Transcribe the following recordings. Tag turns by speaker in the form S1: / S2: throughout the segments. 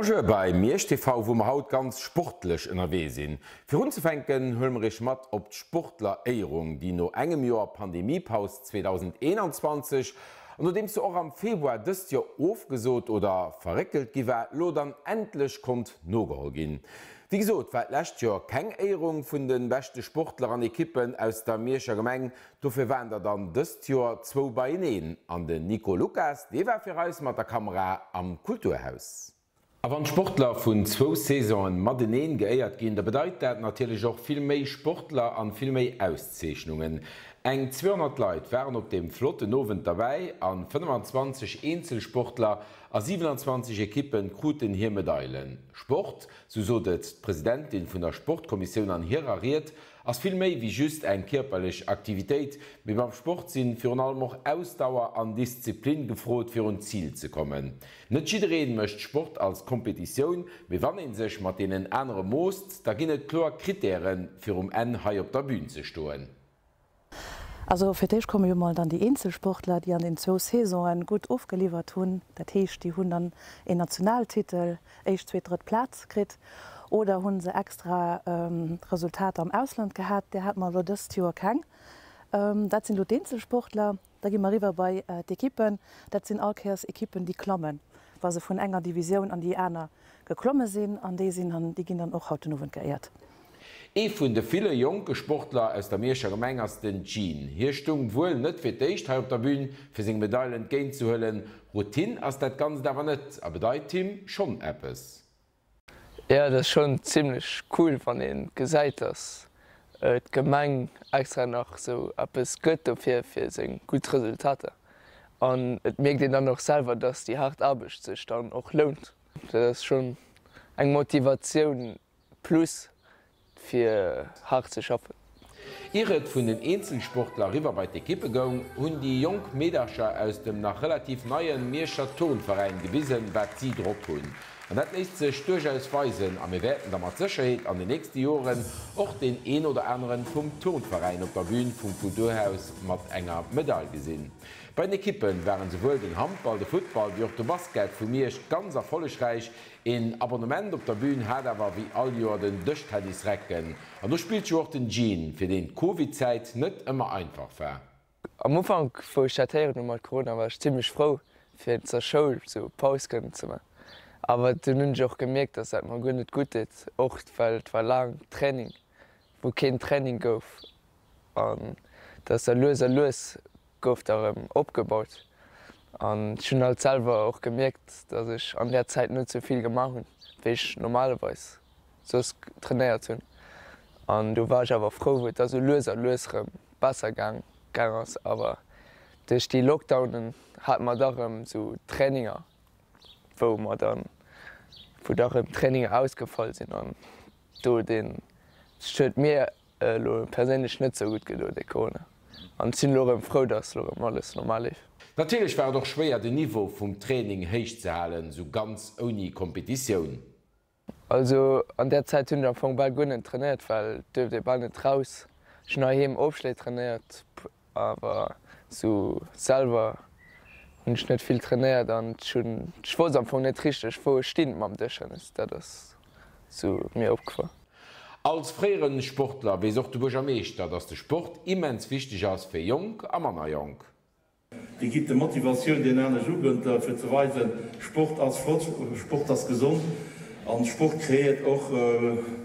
S1: Bonjour bei Miersch TV, wou mer haut ganz sportlech ënnerwee sinn. Fir unzefänken huele mer iech mat op d'Sportleréierung, déi no engem Joer Pandemiepaus 2021 an nodeems se och am Februar dëst Joer ofgesot oder verréckelt gi war, lo dann endlech konnt nogeholl ginn. Wéi gesot war d'lescht Joer keng Éierung vun de beschte Sportler an Ekippen aus der Mierscher Gemeng, dofir waren der dann dëst Joer zwou beieneen an den Nico Lucas, dee war fir eis mat der Kamera am Kulturhaus. A wann d'Sportler vun zwou Saisonen mateneen geéiert ginn, da bedeit dat natierlech och vill méi Sportler an vill méi Auszeechnungen. Eng 200 Leit waren op deem flotten Owend derbäi an 25 Eenzelsportler a 27 Ekippen kruten hir Medailen. Sport, sou sot et d'Presidentin vun der Sportkommissioun an hirer Ried, ass vill méi wéi just eng kierperlech Aktivitéit, mee beim Sport sinn virun allem och Ausdauer an Disziplin gefrot fir un d'Zil ze kommen. Net jiddereen mécht Sport als Kompetitioun, mee wann een sech mat deenen anere moosst, da ginn et kloer Kritären, fir um Enn hei op der Bühn ze stoen.
S2: Also fir d'éischt komme jo mol dann déi Eenzelsportler, déi an den zwou Saisonen gutt ofgeliwwert hunn. Dat heescht, déi hunn dann een Nationaltitel, éischt, zweet, drëtt Plaz kritt oder hu se extra Resultater am Ausland gehat. Där hate mer elo dëst Joer keng. Dat sinn elo d'Eenzelsportler. Da gi mer eriwwer bei d'Ekippen. Dat sinn all Kéiers Ekippen, déi klammen, wa se vun enger Divisioun an déi aner geklomme sinn. An déi sinn dann, déi ginn dann och haut den Owend geéiert.
S1: Ee vun de ville jonke Sportler aus der Mierscher Gemeng ass den Jean. Hie stung wuel net fir d'éischt hei op der Bühn, fir seng Medail entgéint ze huelen. Routine ass dat Ganzt awer net a bedeit him schonn eppes.
S3: Jo dat ass schon zimlech cool wann een gesäit dass d'Gemeng extra nach sou eppes gëtt dofir fir seng gutt Resultater an et mierkt een dann och selwer dass déi haart Aarbecht sech dann och lount. Dat ass schon eng Motivatioun plus fir haart ze schaffen.
S1: Ier et vun den Eenzelsportler eriwwer bei d'Ekippe goung, hunn déi jonk Meedercher aus dem nach relativ neien Mierscher Turnveräin gewisen, wat si drop hunn. An dat léisst sech duerchaus weisen a mir wäerten da mat Sécherheet an den nächste Joren och deen een oder aneren vum Turnveräin op der Bühn vum Kulturhaus mat enger Medail gesinn. Bei den Ekippe waren souwuel den Handball, de Futtball wéi och de Basket vu Miersch ganz erfollegräich. Een Abonnement op der Bühn hat awer wéi all Joer den Dëschtennis Recken. An do spillt jo och den Jean, fir deen d'Covid-Zäit net ëmmer einfach war.
S3: Am Ufank wou ech dat héieren hu mat Corona war ech zimlech frou fir zur Schoul sou Paus kënnen ze man. Awer dunn hunn ech och gemierkt dass dat mer guer net gutt deet, och well et war laang Training wou keen Training gouf an dass da lues a lues gouf da rëm opgebaut an ech hunn halt selwer och gemierkt, dass ech an där Zäit net sou vill gemaach hunn, wéi ech normalerweis soss trainéiert hunn. An do war ech awer frou, wou et da sou lues a lues rëm besser gaang gaang ass. Awer duerch déi Lockdownen hate mer da rëm sou Traininger, wou mer dann, wou da rëm Traininger ausgefall sinn an do deen huet mir Elo perséinlech net sou gutt gedo dee Corona an sinn elo rem frou dass elo rem alles normal leeft.
S1: Natierlech war et och schwéier den Niveau vum Training héich ze halen, sou ganz ouni Kompetitioun.
S3: Also an där Zäit hunn ech am Fong bal guer net trainéiert, well et duerft ee bal net raus. Ech hunn heiheem Ofschléi trainéiert, awer sou selwer hunn ech net vill trainéiert an ech hunn, ech wosst am Fong net richteg wou ech stinn mam Dëschtennis, dat ass sou mir opgefall.
S1: Als fréieren Sportler weess och de Buergermeeschter, dass de Sport immens wichteg ass fir Jonk a manner Jonk.
S4: Dir gitt de Motivatioun deen aner Jugendler fir ze weisen, Sport ass flott, Sport ass gesond an Sport kreéiert och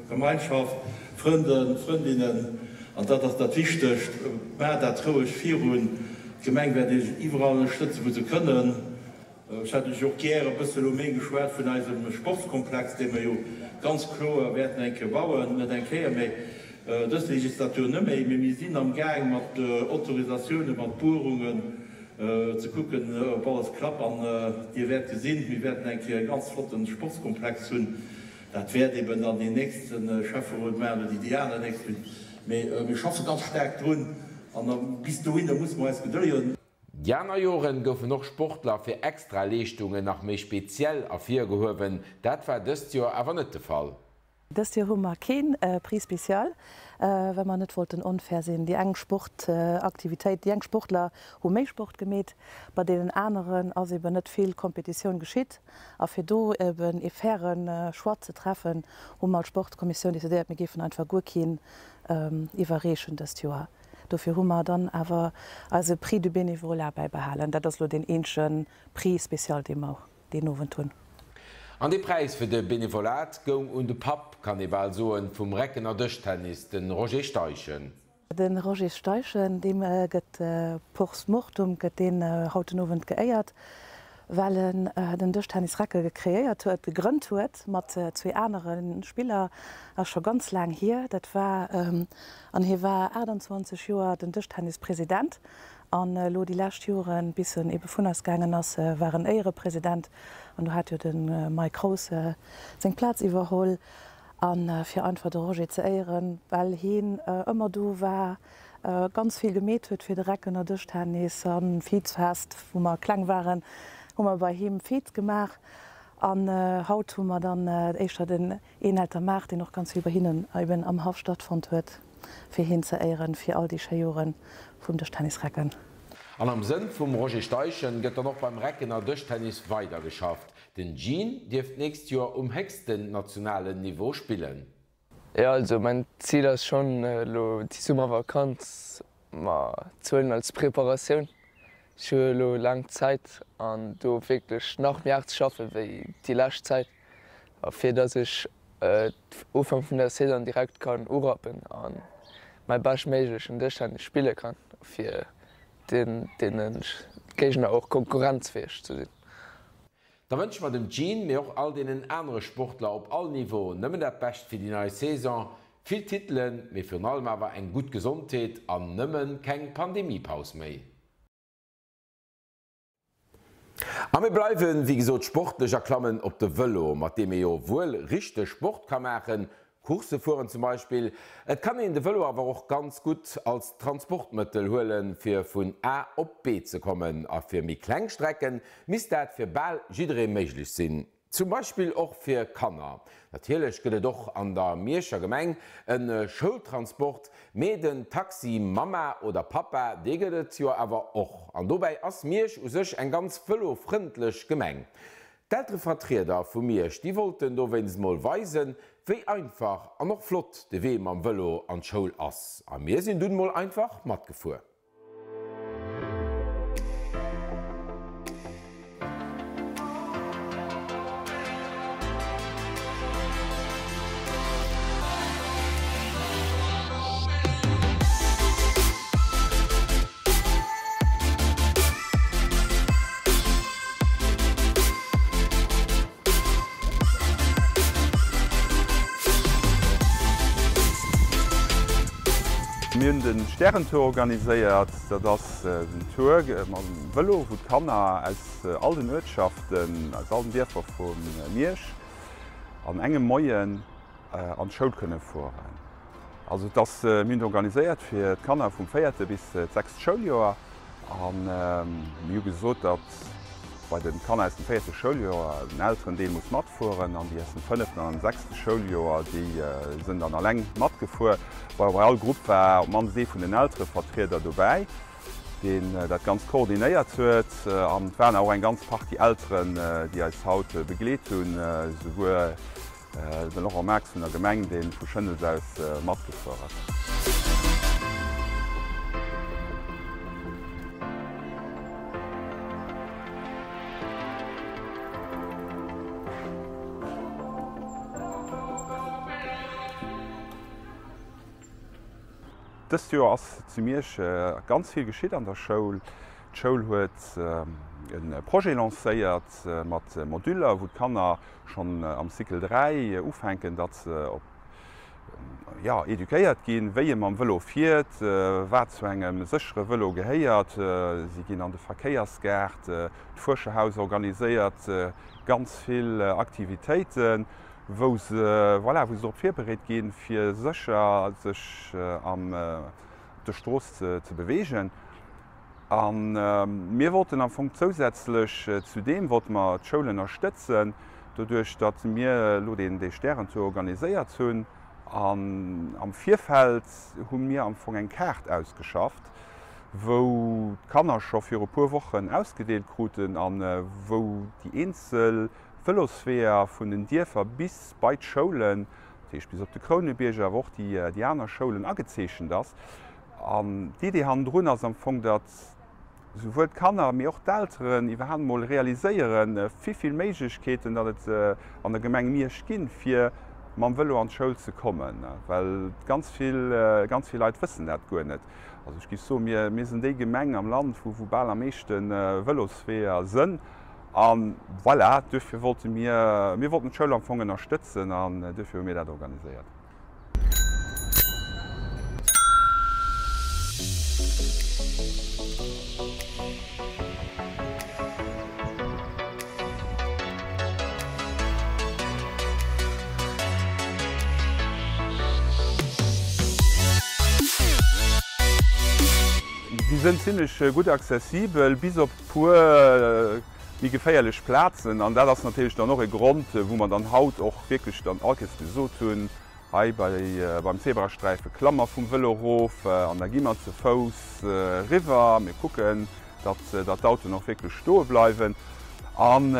S4: Gemeinschaft, Frënden, Frëndinnen an dat ass dat Wichtegst. Maacht dat roueg virun, d'Gemeng wäert Iech iwwerall ënnerstëtzen wou se kënnen. Ech hätt lech och gär e bësse lo méi geschwat vun eisem Sportskomplex, dee mer jo ganz kloer wäerten eng Kéier bauen, net eng Kéier, mä dës Legislatur net méi, mä mir sinn am Gaang mat Autorisatiounen, mat Buerungen ze kucken, ob alles klappt. An Dir wäert gesinn, mir wäerten eng Kéier e ganz flotte Sportskomplex hunn. Dat wäert eben dann deen nächste Schäfferot maachen oder déi aner nächst, mä mir schaffe ganz staark drun an bis dohinner musse mer eis gedëllen.
S1: Déi aner Joren goufen och Sportler fir extra Leeschtungen nach méi speziell ervirgehuewen, dat war dëst Joer awer net de Fall.
S2: Dëst Joer hu mer keen Prix spécial. Well mer net wollten onfair sinn. Déi eng Sportaktivitéit, déi eng Sportler hu méi Sport gemeet, bei deenen aneren ass eben net vill Kompetitioun geschitt. A fir do eben ee faire Choix ze treffen, hu mer als Sportkommissioun decidéiert, mir géifen einfach guer keen iwwerreechen dëst Joer. Dofir hu mer dann awer eise Prix du bénévolat bäibehalen. Dat ass elo deen eenzege Prix spécial, dee mer deen Owend hunn.
S1: An dee Präis fir de Benevolat goung un de Papp, kann ee bal soen, vum Reckener Dëschtennis, de Roger Steichen.
S2: De Roger Steichen, deem gëtt post mortem gëtt deen haut den Owend geéiert, well en den Dëschtennis Recke gekreéiert huet, gegrënnt huet mat zwee anere Spiller. Ass scho ganz laang hier, dat war, an hie war 28 Joer den Dëschtennis-President. An elo déi lescht Joren, bis en ebe vun eis gaangen ass, war en Éierepresident an do hat jo de Mike Kraus seng Plaz iwwerholl. A fir einfach de Roger ze éieren, well hien ëmmer do war, ganz vill gemeet huet fir de Reckener Dëschtennis a Viizfest. Wou mer kleng waren, hu mer bei him Viz gemaach. An haut hu mer dann éischter den Eenelter Maart, deen och ganz vill bei hinnen eben am Haff stattfonnt huet, fir hien ze éieren, fir all déi schéi Jore vum Dëschtennisrecken.
S1: An am Sënn vum Roger Steichen gëtt dann och beim Reckener Dëschtennis weidergeschafft. Den Jean dierf d'nächst Joer um héchsten nationalen Niveau spillen.
S3: Jo also mäin Zil ass schonn elo déi Summervakanz mer ze huelen als Preparatioun. Ech hu jo elo laang Zäit an do wierklech nach méi haart ze schaffe wéi déi lescht Zäit a fir datt ech Ufank vun der Saison direkt kann urappen a mäi beschtméiglechen Dëschtennis spille kann, fir deene Géigner och konkurrenzfäeg ze sinn.
S1: Da wënsche mer dem Jean, mee och all deenen anere Sportler op all Niveau nëmmen dat Bescht fir déi nei Saison, vill Titelen, mee virun allem awer eng gutt Gesondheet an nëmmen keng Pandemiepaus méi. A mir bleiwen, wéi gesot, sportlech a klammen op de Vëlo, mat deem ee jo wuel richteg Sport ka maachen, Coursse fueren zum Beispill. Et kann een de Vëlo awer och ganz gutt als Transportmëttel huelen, fir vun A op B ze kommen. A fir méi kleng Strecken misst dat fir bal jidderee méiglech sinn. Zum Beispill och fir Kanner. Natierlech gëtt et och an der Mierscher Gemeng e Schoultransport, mee den Taxi Mamma oder Pappa, dee gëtt et jo awer och. An dobäi ass Miersch u sech eng ganz vëlofrëndlech Gemeng. D'Elterevertrieder vu Miersch, déi wollten dowéinst mol weisen, wéi einfach an och flott de Wee mam Vëlo an d'Schoul ass. A mir sinn dunn mol einfach matgefuer.
S5: Mir hunn de Stärentour organiséiert. Dat ass en Tour mam Vëlo, wou d'Kanner aus all den Uertschaften, aus all den Dierfer vu Miersch an engem Moien an d'Schoul kënne fueren. Also et ass, mir hunn et organiséiert fir d'Kanner vum véierte bis d'sechst Schouljoer a mir hu gesot, datt bei de Kanner aus dem véierte Schouljoer den Elterendeel muss matfueren an déi aus dem fënneften an dem sechste Schouljoer, déi sënn dann alleng matgefuer. Bei all Grupp war op d'mannst ee vun den Elterevertrieder dobäi, deen dat Ganzt koordinéiert huet. An et waren awer och eng ganz Partie Elteren, déi eis haut begleet hunn, souguer De Laurent Marx vun der Gemeng, dee vu Schëndels aus matgefuer ass. Dëst Joer ass zu Miersch ganz vill geschitt an der Schoul. D'Schoul huet e Projet lancéiert mat Moduler, wou d'Kanner schonn am Cycle 3 ufänken, datt se op, jo, eduquéiert ginn, wéi ee mam Vëlo fiert, wat zu engem séchere Vëlo gehéiert. Si ginn an de Verkéiersgaart, d'Fuerscherhaus organiséiert ganz vill Aktivitéiten, wou se, voilà, wou se drop virbereet ginn, fir sécher sech am, op der Strooss ze beweegen. A mir wollten am Fong zousätzlech zu deem, wollte mer d'Schoul ënnerstëtzen, doduerch datt mir elo deen dee Stärentour organiséiert hunn. An am Virfeld hu mir am Fong eng Kaart ausgeschafft, wou d'Kanner scho viru puer Wochen ausgedeelt kruten a wou déi eenzel Vëlosweeër vun den Dierfer bis bei d'Schoulen, dat heescht bis op de Krounebierg, awer och déi aner Schoulen agezeechent ass. An d'Idee hannendrun ass am Fong, datt souwuel d'Kanner, mee och d'Elteren iwwerhaapt emol realiséieren, wivill Méiglechkeeten datt et an der Gemeng Miersch ginn, fir mam Vëlo an d'Schoul ze kommen. Well ganz vill, ganz vill Leit wëssen dat guer net. Also ech géif soen, mir, mir sinn déi Gemeng am Land, wou, wou bal am meeschte Vëlosweeër sënn. A voilà, duerfir wollte mir, mir wollten d'Schoul am Fong ënnerstëtzen an duerfir hu mir dat organiséiert. Si sënn zimlech gutt accessibel, bis op puer méi geféierlech Plazen. An dat ass natierlech dann och e Grond, wou mer dann haut och wierklech dann all Kéiers gesot hunn, hei beim Zebrasträife klamme mer vum Vëlo erof an da gi mer ze Fouss eriwwer. Mir kucken, datt d'Autoen och wierklech stoe bleiwen. An,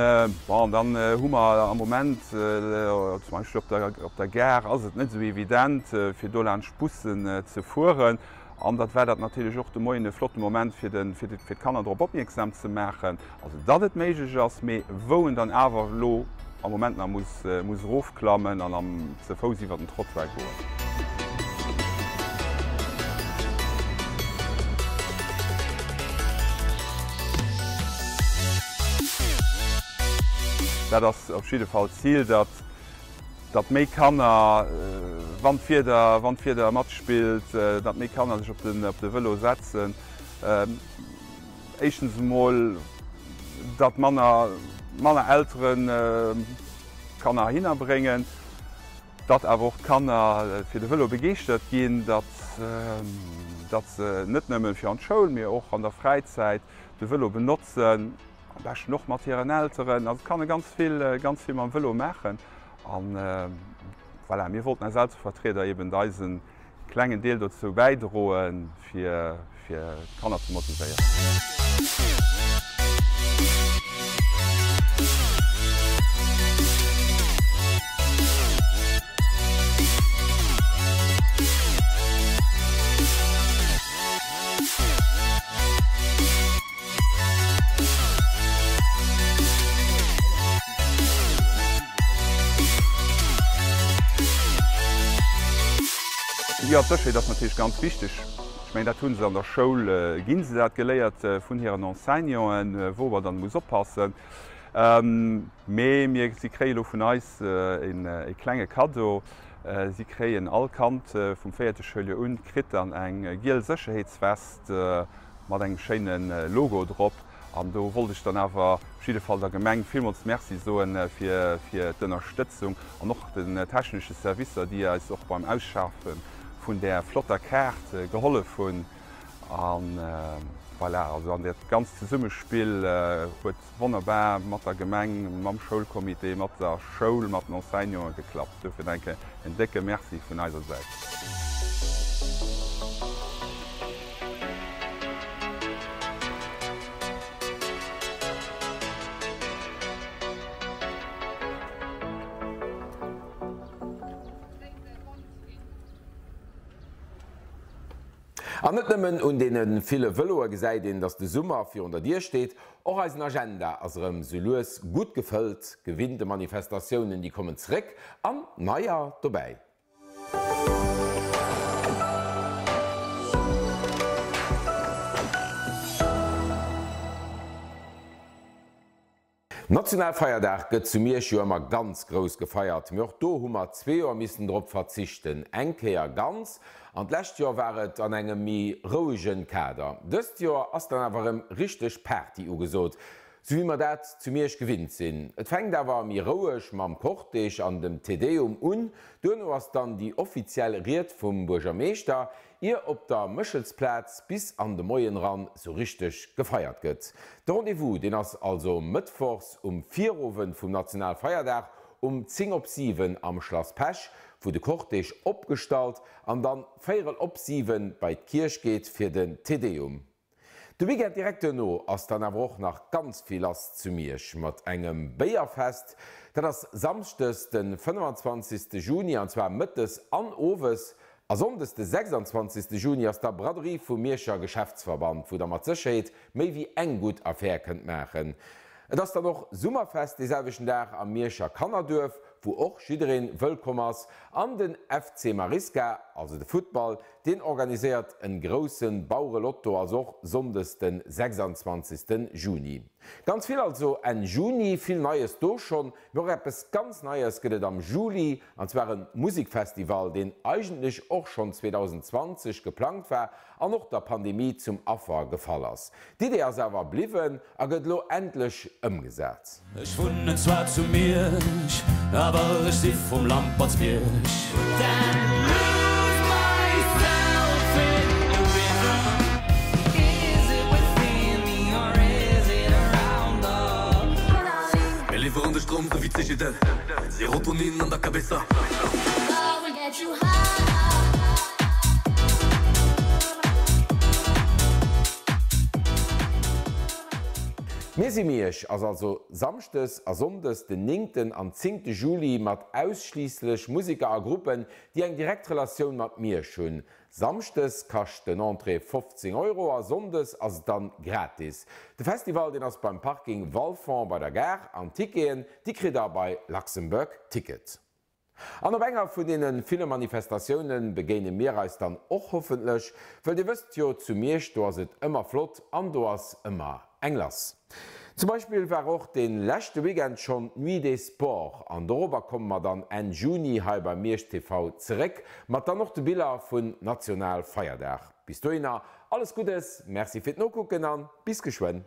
S5: bon, dann hu mer am Moment, zum Beispill op der Gare ass et net esou evident, fir do laanscht d'Bussen ze fueren. An dat war dat natierlech och de Moien e flotte Moment, fir d'Kanner drop opmierksam ze maachen, also datt et méiglech ass, mee wou en dann awer elo am Moment nach muss erofklammen an am ze Fouss iwwer den Trottoir goen. Dat ass op jidde Fall d'Zil, datt datt méi Kanner, wann d'Wieder, wann d'Wieder matspillt, datt méi Kanner sech op den, op de Vëlo setzen. Éischtens emol, datt manner, manner Elteren d'Kanner heihinner bréngen, datt awer och d'Kanner fir de Vëlo begeeschtert ginn, datt, datt se net nëmme fir an d'Schoul, mee och an der Fräizäit de Vëlo benotzen. Am beschten och mat hiren Elteren. Also et kann e ganz vill, ganz vill mam Vëlo maachen. An voilà, mir wollten als Elterevertrieder eben eisen klengen Deel dozou bäidroen, fir, fir d'Kanner ze motivéieren. Jo, d'Sécherheet ass natierlech ganz wichteg. Ech mengen, dat hu se an der Schoul, gi se dat geléiert vun hiren Enseignanten, wou mer dann muss oppassen. Mee mir, si kréie lo vun eis e klenge Kaddo. Si kréien, all Kand vum véierte Schouljoer un, kritt dann eng giel Sécherheetswest. Mat engem schéine Logo drop. An do wollt ech dann awer op jidde Fall der Gemeng villmools Merci soen fir d'Ënnerstëtzung an och den technesche Servicer, déi eis och beim Ausschafe vun där flotter Kaart gehollef hunn. A voilà, also an dat ganzt Zesummespill huet wonnerbar mat der Gemeng, mam Schoulcomité, mat der Schoul, mat den Enseignanten geklappt. Dofir eng Kéier en décke Merci vun eiser Säit.
S1: An net nëmmen un deene ville Vëloe gesäit een, dass de Summer virun der Dier steet. Och eisen Agenda ass erëm sou lues gutt gefëllt. Gewinnte Manifestatiounen, déi kommen zeréck an neier dobäi. Nationalfeierdag gëtt zu Miersch jo ëmmer ganz grouss gefeiert, mee och do hu mer zwee Joer missen drop verzichten. Eng Kéier ganz, an d'lescht Joer war et an engem méi rouegen Kader. Dëst Joer ass dann awer erëm richteg Party ugesot, sou wéi mer dat zu Miersch gewinnt sinn. Et fänkt awer méi roueg mam Cortège an dem Te Deum un, duerno ass dann déi offiziell Ried vum Buergermeeschter, Ier op der Méchelsplaz bis an de Moien eran sou richteg gefeiert gëtt. De Rendez-vous, deen ass also mëttwochs um Virowend vum Nationalfeierdag um 10 op 7 am Schlass Pesch. wou de Cortège opgestallt an dann véierel op 7 bei d'Kierch geet fir den Te Deum. De Weekend direkt duerno ass dann awer och nach ganz vill lass zu Miersch mat engem Béierfest. Dat ass Samschdes de 25 Juni an zwar mëttes an owes. A Sonndes de 26 Juni ass da Braderie vum Mierscher Geschäftsverband, wou der mat Sécherheet méi wéi eng gutt Affär kënnt maachen. Et ass dann och Summerfest dee selwechten Dag am Mierscher Kannerduerf, wou och jiddereen wëllkomm ass. An den FC Marisca, also de Futtball, deen organiséiert en groussen Bauerelotto, also och Sonndes den 26 Juni. Ganz vill also Enn Juni, vill Neies do schonn, mee och eppes ganz Neies gëtt et am Juli, an zwar en Musikfestival, deen eigentlech och schonn 2020 geplangt war an och der Pandemie zum Affer gefall ass. D'Idee ass awer bliwwen a gëtt elo endlech ëmgesat.
S6: Ech wunnen zwar zu Miersch, awer ech si vum Lampertsbierg. Mir liwweren de Stroum sou wéi d'Cegedel, Serotonin an der Cabeza.
S1: Mir si Miersch ass also Samschdes a Sonndes den néngten an zéngte Juli mat ausschliisslech Museker a Gruppen, déi eng direkt Relatioun mat Miersch hunn. Samschdes kascht den Entrée 15 Euro a Sonndes ass et dann gratis. De Festival deen ass beim Parking Walfond bei der Gare an d'Ticketen déi kritt der bei Luxembourg Ticket. An op enger vun deene ville Manifestatioune begéine mir eis dann och hoffentlech, wëll dir wësst jo, zu Miersch do ass et ëmmer flott an do ass ëmmer eng lass. Zum Beispill war och dee leschte Weekend schonn d'Nuit des Sports an dorobber komme mer dann Enn Juni hei bei Miersch TV zeréck, mat dann och de Biller vun Nationalfeierdag. Bis dohinner alles Guddes, Merci fir d'Nokucken an bis geschwënn.